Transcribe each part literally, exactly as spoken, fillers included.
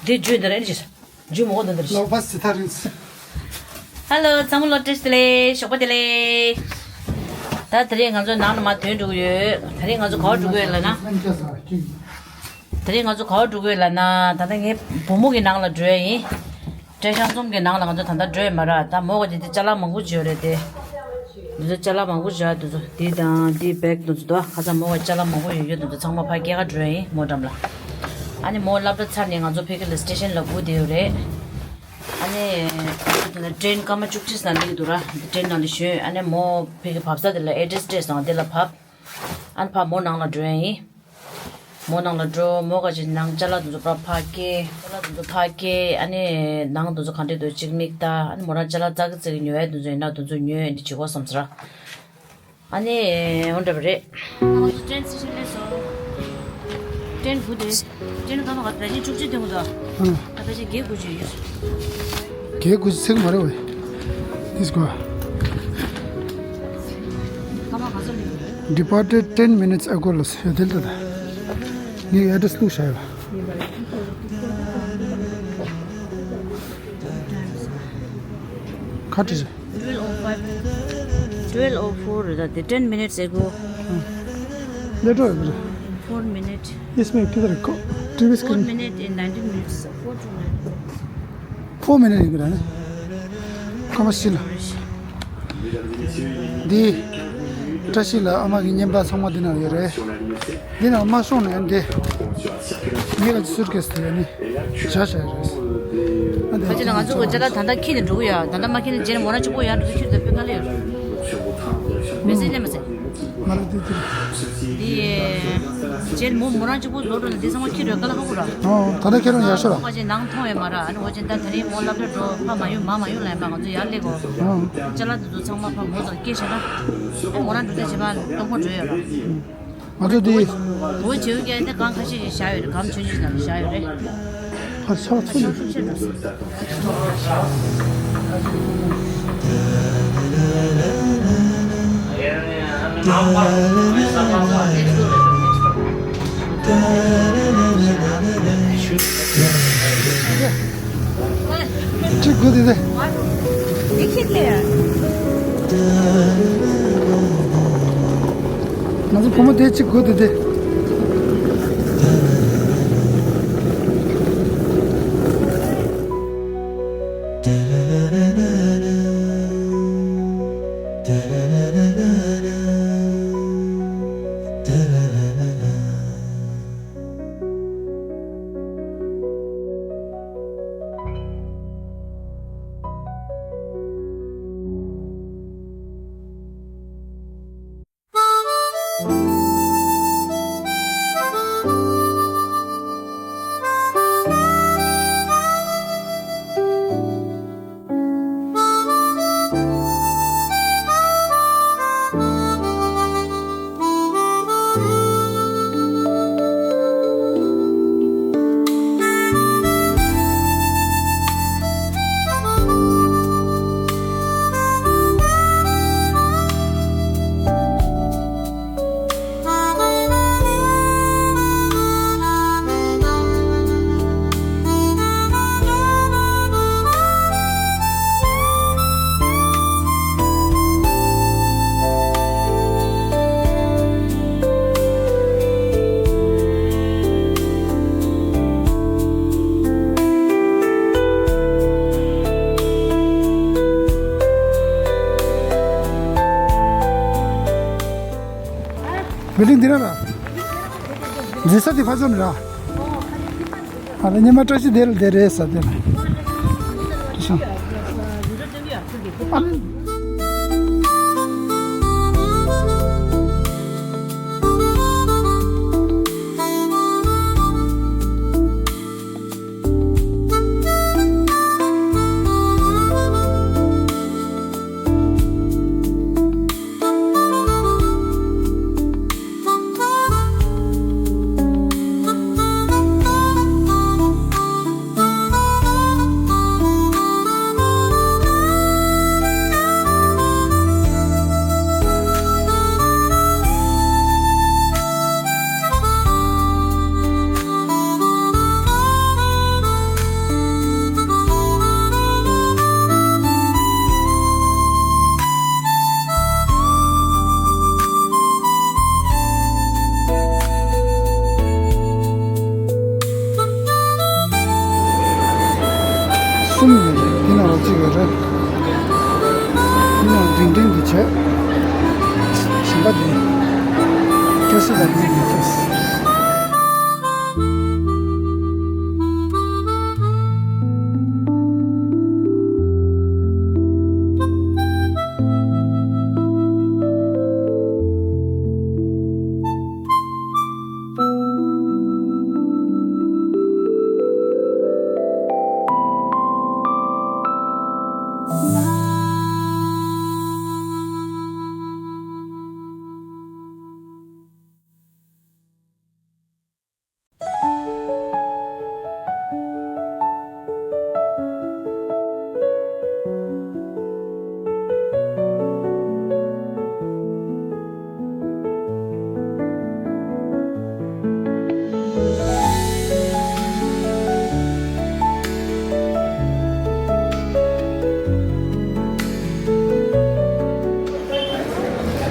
དེ་བརྗོད་འདི་རེད་ཅེས། རྒྱུ་མོ་འདི་འདིར། ལོག་པ་སི་ཐ་རིན། ཧ་ལོ། ཚང་མ་ལོ་བཀྲ་ཤིས་བདེ་ལེགས། ཞོགས་པ་བདེ་ལེགས། ད་དེ་རིང་ང་ཚོ་ནང་ལ་མར་ཐོན་འགྲོ་གི་ཡོད། དེ་རིང་ང་ཚོ་ག་པར་འགྲོ་གི་ཡོད་ལབ་ན། དེ་རིང་ང་ཚོ་ག་པར་འགྲོ་གི་ཡོད་ལབ་ན། ད་ལྟ་ངའི་བུ་མོ་གི་ནང་ལ་འགྲོ་ཡ་ཡིན། བཀྲ་ཤིས་ཚོམ་གྱི་ནང་ལ་ང་ཚོ་ད་ལྟ་འགྲོ་ཡ་མ་རེད། ད་མོ་ག་ཅིག་དེ་ཅ་ལག་མང་པོ་ཅིག་ཡོད་རེད་དེ། འདི་ཚོ་ཅ་ལག་མང་པོ་བཞག་འདི་ཚོ། འདི་དང་འདི་བེག་འདི་ཚོ་འདུག་ཁ་སང་མོ་བ་ཅ་ལག་མང་པོ་ཡོད་ཡོད་འདི་ཚོ་ཚང་མ་ཕར་སྐྱེལ་ག་འགྲོ་ཡ་ཡིན་མོ་འགྲམ་ལ། ཨ་ནི་མོ་སློབ་གྲྭ་ཚར་ནས་ང་ཚོ་ཕ་གི་ལ་སི་ཊེ་ཤན་ལ་སྒུག་བསྡད་ཡོད་རེད། ཨ་ནི་ད་ནི་ཊེན་སྐར་མ་བཅུ་གཅིག་ཙམ་སླེབས་ཀྱི་འདུག་ར། འདི་ཊེན་ནང་ལ་ཞོན། ཨ་ནི་མོ་ཕ་གི་བབས་ས་དེ་ལ་ཨེ་ཌི་རེ་སི་སྤྲད་སོང་། དེ་ལ་བབས། ཨ་ནི་ཕར་མོ་ནང་ལ་འགྲོ་ཡ་ཡིན། མོ་ནང་ལ་འགྲོ། མོ་ག་ཅིག་ནང་ཅ་ལག་དེ་ཚོ་ཕར་ཕར་སྐྱེལ། ཅ་ལག་དེ་ཚོ་ཕར་སྐྱེལ། ཨ་ནི་ནང་དེ་ཚོ་ག་འདྲས་འདུག་ཅིག་མིག་ལྟ། ཨ་ནི་མོ་རང་ཅ་ལག་ཙག་གི་ཙིག་གི་ཉོ་ཡ་དེ་ཚོ་ཡིན་ན་དེ་ཚོ་ཉོས་འདི་བྱེད་དགོས་བསམ་ཟེར། ཨ་ནི་འོ་འདྲ་བ་རེད། ང་ཚོ་ཊེན་སི་ཊེ་ཤན་སླེབས་སོང་། ཊེན་སྒུག་དེ། ཊེན་སྐར་མ་ག་ད་ཅི་བཅུ་གཅིག་ཐོན་གི་འདུག་ཨ་ད་ཅི་བརྒྱད་དགུ་བཅུ་ཡོད། བརྒྱད་དགུ་བཅུ་ཚིག་མ་རེད་བས། This go. སྐར་མ་ག་ཚོད་སླེབས་ཡོད་རེད། Departed ten minutes ago ལ་ཟེར་དེ་ལྟ་ད། ངའི་ཨེ་ཌི་རེ་སི་བླུགས་བཞག་ཡོད། ཁ་བྲིས། Twelve oh five, twelve oh four རེད་ད། དེ་ten minutes ago. ལས་འགྲོ་ཡོད་རེད། Four minute. इसमें किधर को? TV screen. Four minute in nineteen minutes. Four to nine minutes. Four minute ཡིན་གྱི་རེད་ནི། ཁ་མ་ཤི་ལ། འདི། བཀྲ་ཤིས་ལ་ཨ་མ་གི་བརྙན་པར་ཚང་མ་འདི་ན་ཡོད་རེད། འདི་ན་མ་སོང་ནས་འདི། ངས་ཀྱི་སུཊ་ཀེ་སི་དེ་ཡོད་ནི། བཞག་བཞག་ཡོད་རེད། ཨ་འདི་ཕལ་ཆེར་ང་ཚོ་གི་ཅ་ལག་ད་ལྟ་ཁྱེར་ནས་འགྲོ་གི་ཡོད། ད་ལྟ་མ་ཁྱེར་ན་རྗེས་ནས་མོ་རང་གཅིག་པོ་ཡར་འགྲོ་དུས་ཁྱེར་དུས་དཔེ་དཀའ་ལས་ཡོད་རེད། མེ་སེ་ཇི་སླེབས་མ་ཟད། ང་རང་དེ་དེ། འདི། རྗེས་མོ་མོ་རང་གཅིག་པོ་བཟོ་འགྲོ་ན་འདི་ཚང་མ་ཁྱེར་འགྲོ་དཀའ་ལས་ཁག་པོ་ར། ཨོ། ད་ལྟ་ཁྱེར་རང་ཡར་ཤོག་ར། ཁ་ཅིག་ནང་མཐོང་ཡོད་མ་ར། ཨ་ནི་འོ་ཅན་ད་དེ་རིང་མོ་སློབ་གྲྭ་འགྲོ་ཕ་མ་ཡོང་མ་མ་ཡོང་ལ་ཡིན་པ་ང་ཚོ་ཡར་སླེབས་གོ། ཨོ། ཅ་ལག་དེ་ཚོ་ཚང་མ་ཕ་མོ་ཚོར་སྐྱེལ་བྱས་ན། ཨ་མོ་རང་འགྲོ་དུས་རྗེས་མ་སྟོང་པོ་འགྲོ་ཡོད་ར། ང་ཚོ་འདི། འོ་བྱེའུ་སྐྱེ་དེ་གང་ཁ་ཤས་ཤིག་བཞག་ཡོད་རེད། སྒམ་ཆུང་ཆུང་ནང་ལ་བཞག་ཡོད་རེད། ཕར་ཆར་པ་ཚུར་ལ། གཅིག་དགུ་དེ་དེ། ང་ཚོ་བུ་མོ་དེ་གཅིག་དགུ་དེ་དེ། བིལ་ཌིང་འདི་ར་ར། འཛིན་ས་དེ་ཕ་ཚོ་ནི་ར། ཨ་ལ་ཉི་མ་བཀྲ་ཤིས་བདེ་ལ་བདེ་རེད་ས་དེ་ལ། གསུམ་ཡོད་རེད། དེ་ནང་ལ་གཅིག་ཡོད་རེད། དེ་ནང་འབྲིང་འབྲིང་འདི་བྱས། གཞན་པ་འདི་བཀྲ་ཤིས་ལ་འདི་འདི་བྱས།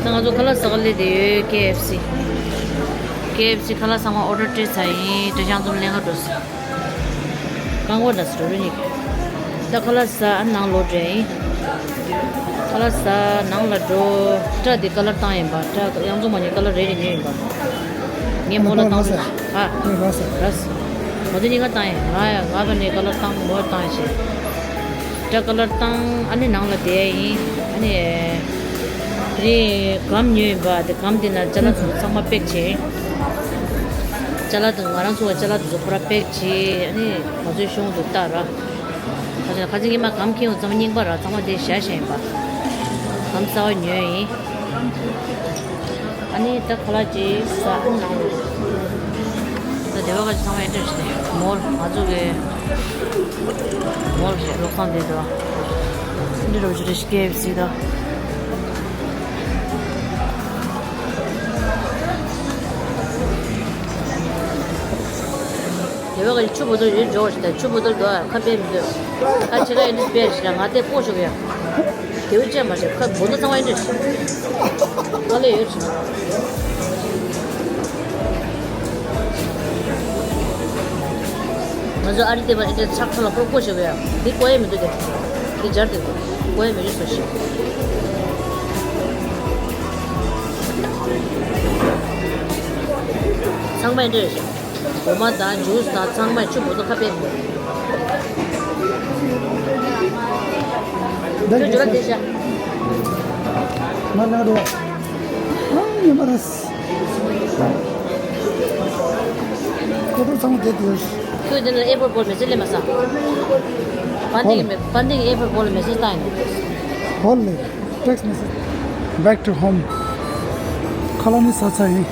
ད་ང་ཚོ་ཁ་ལག་ཟ་ག་སླེབས་བསྡད་ཡོད། ཀེ་ཨེཕ་སི། ཀེ་ཨེཕ་སི་ཁ་ལག་ཚང་མ་ཨོ་ཌར་སྤྲད་ཚར་ཡིན། དྲ་ཞང་ཚོ་ལེན་ག་འགྲོ་སོང་། རྐང་པ་འདྲ་སོ་རུ་ཉིག་ད་ཁ་ལག་ཟ་ཨ་ནང་ལོག་འགྲོ་ཡིན། ཁ་ལག་ཟ་ནང་ལ་འགྲོ། སྐྲ་དེ་ཀ་ལར་བཏང་ཡིན་པ། སྐྲ་ཡང་ཚོ་མ་ཉིད་ཀ་ལར་རེ་རེ་ཉོས་ཡིན་པ། ངས་མོ་ལ་བཏང་ཟེར། ཨ། ངས་ར་ཟེར། ར་ཟེར། ང་ཚོ་གཉིས་ཀ་བཏང་ཡིན། ང་ཡང་ང་བ་ནས་ཀ་ལར་བཏང་། མོ་བཏང་ཡིན་ཞེས། སྐྲ་ཀ་ལར་བཏང་། ཨ་ནི་ནང་ལ་བསྡད་ཡིན། ཨ་ནི། དེ་རིང་སྒམ་ཉོས་ཡིན་པ། དེ་སྒམ་དེ་ན་ཅ་ལག་ཚང་མ་པེག་བྱས། ཅ་ལག་དེ་ང་རང་ཚོ་བ་ཅ་ལག་དེ་ཚོ་ཁོ་ར་པེག་བྱས། ཨ་ནི་ང་ཚོའི་གཞུང་དུ་བཏགས་ར། ཁ་ཅིག་ཁ་ཅིག་ཉི་མ་སྒམ་ཁྱེར་ཡོང་ཚང་མ་རྙིང་པ་ར། ཚང་མ་དེ་བཞག་བཞག་ཡིན་པ། སྒམ་གསར་བ་ཉོས་ཡིན། ཨ་ནི་ད་ཁ་ལག་ཅིག་ཟ་ཨ་ནང་ལོགས། ད་སྡེ་བ་ཁ་ཅིག་ཚང་མ་ཨེ་འདྲ་ཞིག་རེད། མོལ་ང་ཚོ་གི་མོལ་རེད། ལོག་སྟངས་དེ་འདྲ་འདི་འདྲ་བ་ཞིག་རེད། ཀེ་ཨེཕ་སི་ད། དེ་བས་ཀྱི་ཆུ་བོ་ཏོ་ཡོད་འཇོག་ཞིག་དང་། ཆུ་བོ་ཏོ་འདུག་ཁ་སྤེལ་མི་འདུག་ཁ་ཕྱེ་ཁ་ཡིན་འདི་སྤེལ་ཞིག་ལ་ང་དེ་སྤོ་ཞོག་ཡ། དེ་བས་ཅན་མ་ཞིག་ཁ་བོ་ཏོ་ཚང་བ་ཡིན་འདྲ་ཞིག་ཨ་ལས་ཡོད་ཞིག་ང་ཚོ་ཨ་རི་དེ་བ་ཨེ་འདྲ་ཚགས་ཚུད་ལ་སྤོ་སྤོ་ཞོག་ཡ། འདི་སྤོ་ཡ་མི་འདུག་དེ་འདི་སྦྱར་དེ་སྤོ་ཡ་མི་འདུག་ཟེར་ཞིག་ཚང་མ་ཡིན་འདྲ་ཞིག་འོ་མ་དང་ཇུས་དང་ཚང་མ་ཆུ་བོ་ཏོ་ཁ་སྤེལ་མི་འདུག་ཁྱོད་འཇོ་ལ་དེ་ཤ། ང་ན་རོ། ཨང་ཉི་མ་རེད། ཁོ་ཚོ་ཚང་མ་བསྡད་དེ། ཁྱོད་དེ་ནས་ཨེ་པོར་བོལ་མེ་སེ་ལེ་མ་ས། པན་ཏིང་གི་མེ་པན་ཏིང་གི་ཨེ་པོར་བོལ་མེ་སེ་ཇི་བཏང་ཡིན། བོལ་ལེ། text message back to home. ཁ་ལག་ནི་ཟ་ཚར་ཡིན།